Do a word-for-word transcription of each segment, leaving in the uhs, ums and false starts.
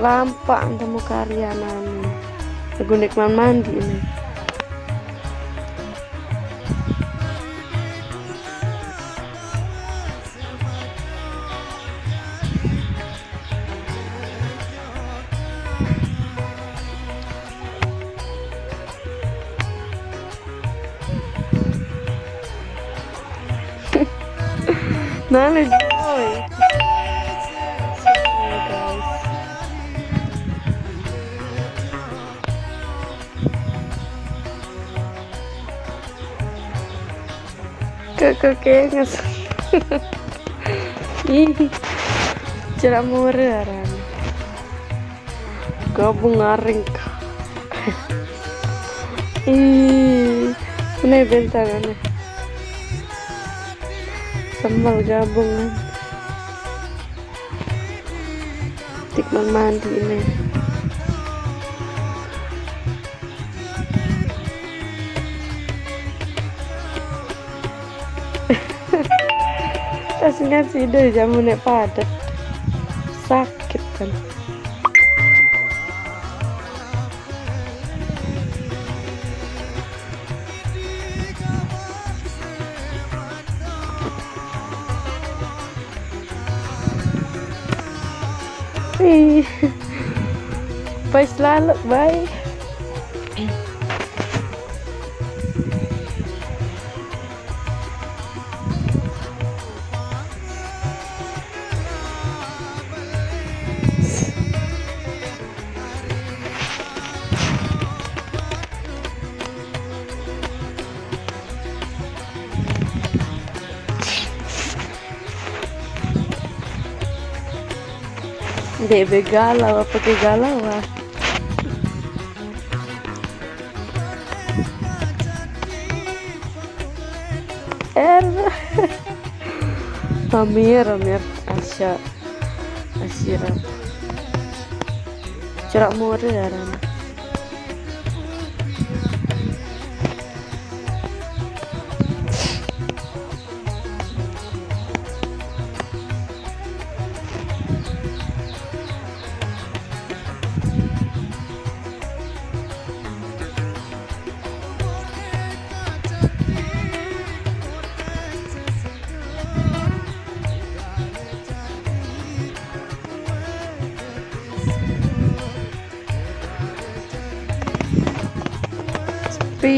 Lampak temu karya nani. Lagu nikmat mandi ini. Nah, let's go. Kok, kok kenges. Ih, cerak murah arane. Gabung aring. Ih, ini bentangannya. Sambal gabungan. Tik mandi ini. Kasih ngasih deh jamu nek padet. Sakit kan. Ih. Bye selalu, bye. Dek begalau apa ke galau ah? Er. Amir, Amir, Asya, Asyira. Cerak mode ya, Ran. Sepi.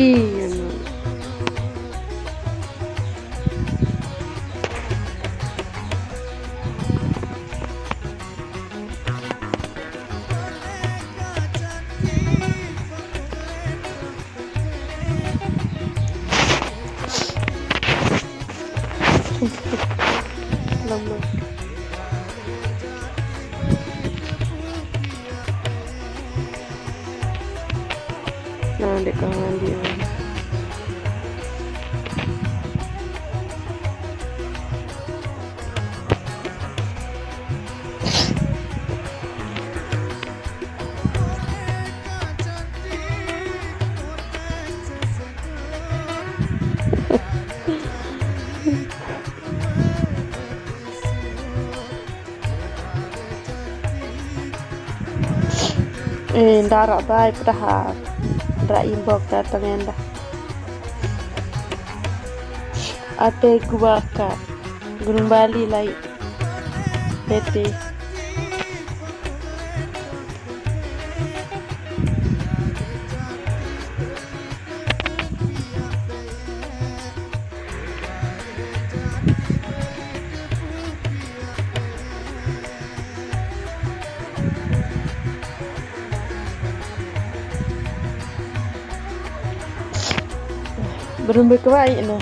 Lama. Nah, dek kawan dia. Eh, ndarak bae padahal. Ndarak imbok dateng endah. Ate gua ka Gunung Bali lai. Bete. Belum berkewaik no.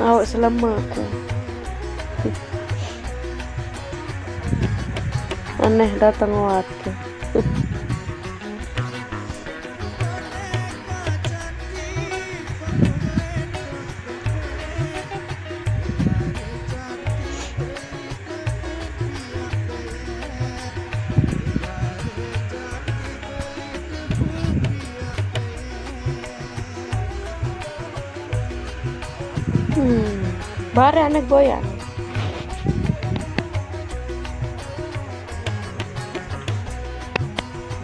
Awak selama aku. Aneh datang warga. Bare anak goyang.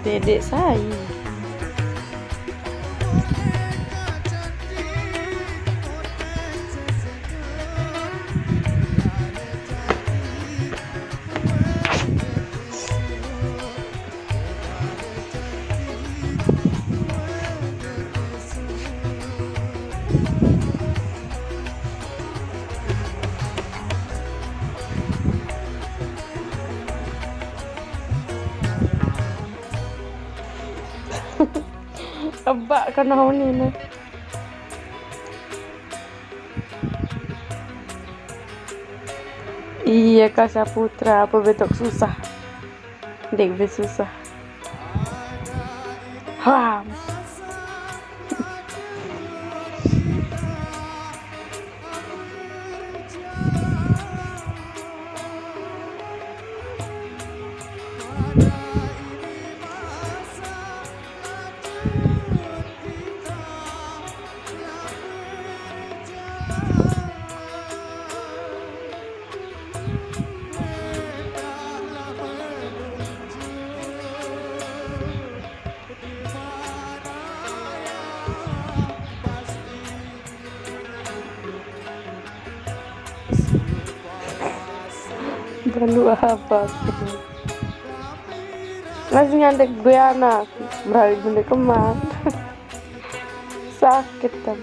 Dedek saya. Ebak kena ni ni. Iya, Kak Saputra, apa betok susah? Dek be susah. Ham. Balu apa? Masih nyantek gue anak, merali bunda kemang. Sakit kan?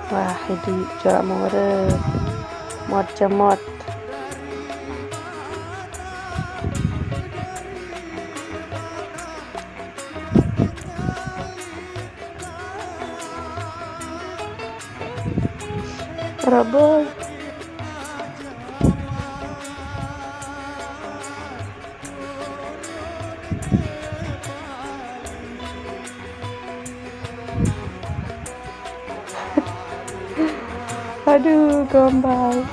Wah, ini corak murah. Mot cemot. Rebel. Aduh, gombal.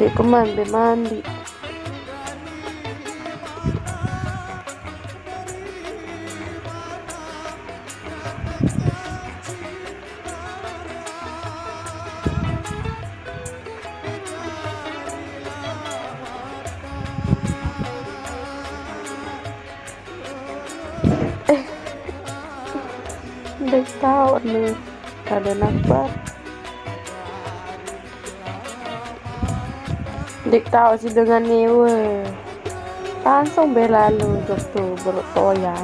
Dek keman be mandi. Eh, dek tahu nih, kada nampak. Dek tahu sih dengan niwe. Langsung be lalu jok tu bertoya.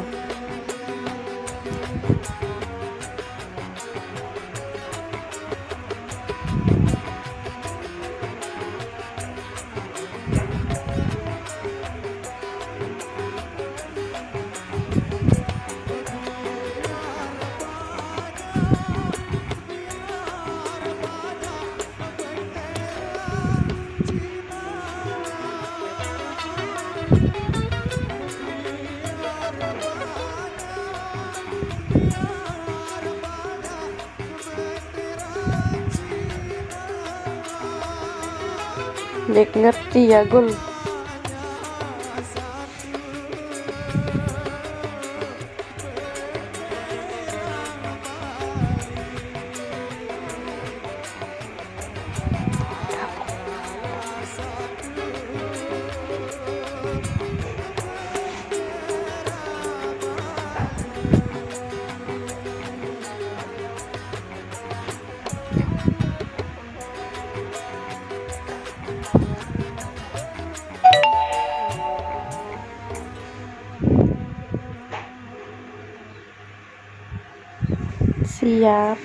Dek ngerti ya, Gul. Siap.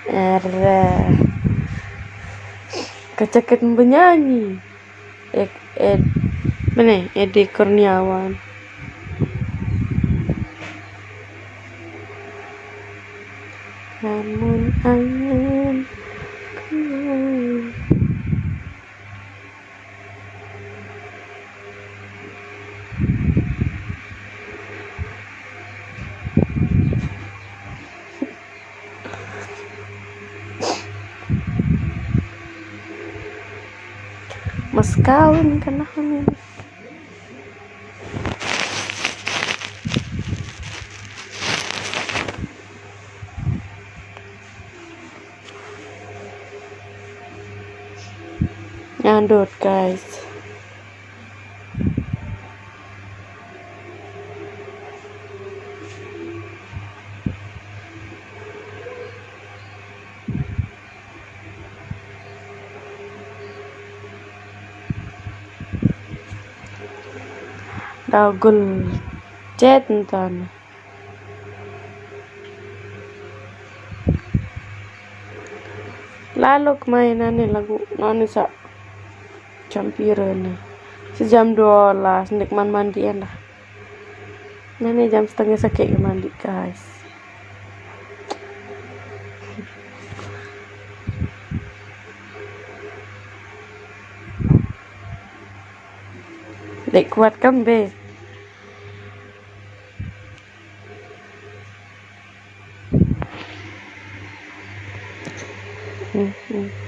Arah. Keceket bernyanyi. Ek, ed, mana? Edi Kurniawan. Namun angin. Mas kawin kan aku nih. Nyandut, guys. Dagul chat ntan. Lalu kemai nani lagu nani sa jam pira ni? Sejam dua belas, ndik man mandi enda. Nani jam setengah sakit ke mandi, guys. Dek kuat kan, be? Hmm, hmm.